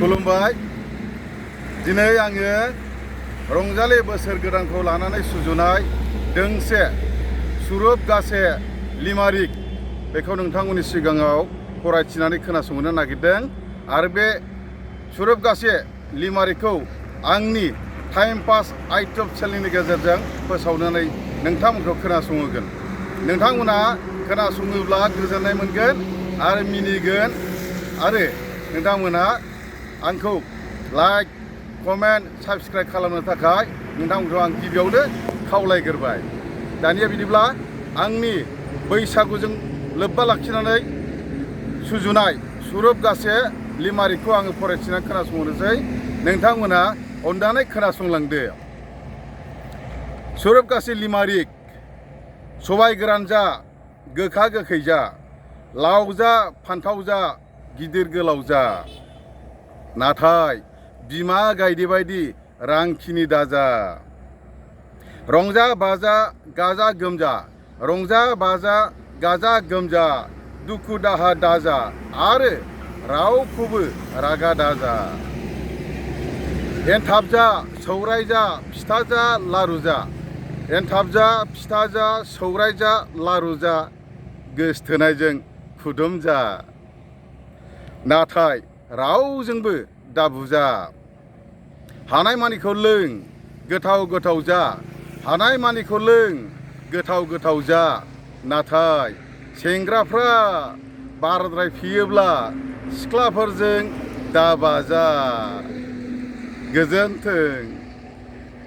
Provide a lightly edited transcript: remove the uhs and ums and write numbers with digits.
खुलुमबाय। दिनै आङो रंजालि बोसोर गोदानखौ लानानै सुजुनाय दोंसे सुरुप गासे लिमारिक बेखौ नोंथांमोननि सिगाङाव फरायथिनानै खोनासंनो नागिरदों। आरो बे सुरुप गासे लिमारिकखौ आंनि टाइम पास आइटब चेनेलनि गेजेरजों फोसावनानै नोंथांमोनखौ खोनासंहोगोन। नोंथांमोना खोनासङोब्ला गोजोननाय मोनगोन आरो मिनिगोन। आरो नोंथांमोना आंखौ लाइक कमेन्ट साबस्क्राइब खालामनो थाखाय नोंथांमोनखौ आं गिबियावनो खावलायग्रोबाय। दानिया बिदिब्ला आंनि बैसागुजों लोब्बा लाखिनानै सुजुनाय सुरुप गासे लिमारिकखौ आङो फरायथिनानै खोनासंहोनोसै। नोंथांमोना अननानै खोनासंलांदो। सुरुप गासे लिमारिक। सबाय गोरान जा, गोखा गोखै जा, लाव जा फान्थाव जा, गिदिर गोलाव जा, नाथाय बिमा गायदे बायदि रांखिनि दाजा। रंजा बाजा गाजा गोमजा, रंजा बाजा गाजा गोमजा, दुखु दाहा दाजा आरो रावखौबो रागा दाजा। एनथाब जा, सौराय जा, फिथा जा, लारु जा, एनथाब जा, फिथा जा, सौराय जा, लारु जा, गोसथोनायजों खुदुम जा, नाथाय रावजोंबो दाबुजा। हानायमानिखौ लों, गोथाव गोथाव जा, हानायमानिखौ लों, गोथाव गोथाव जा, नाथाय सेंग्राफ्रा बाराद्राय फेयोब्ला सिख्लाफोरजों दाबाजा। गोजोन्थों।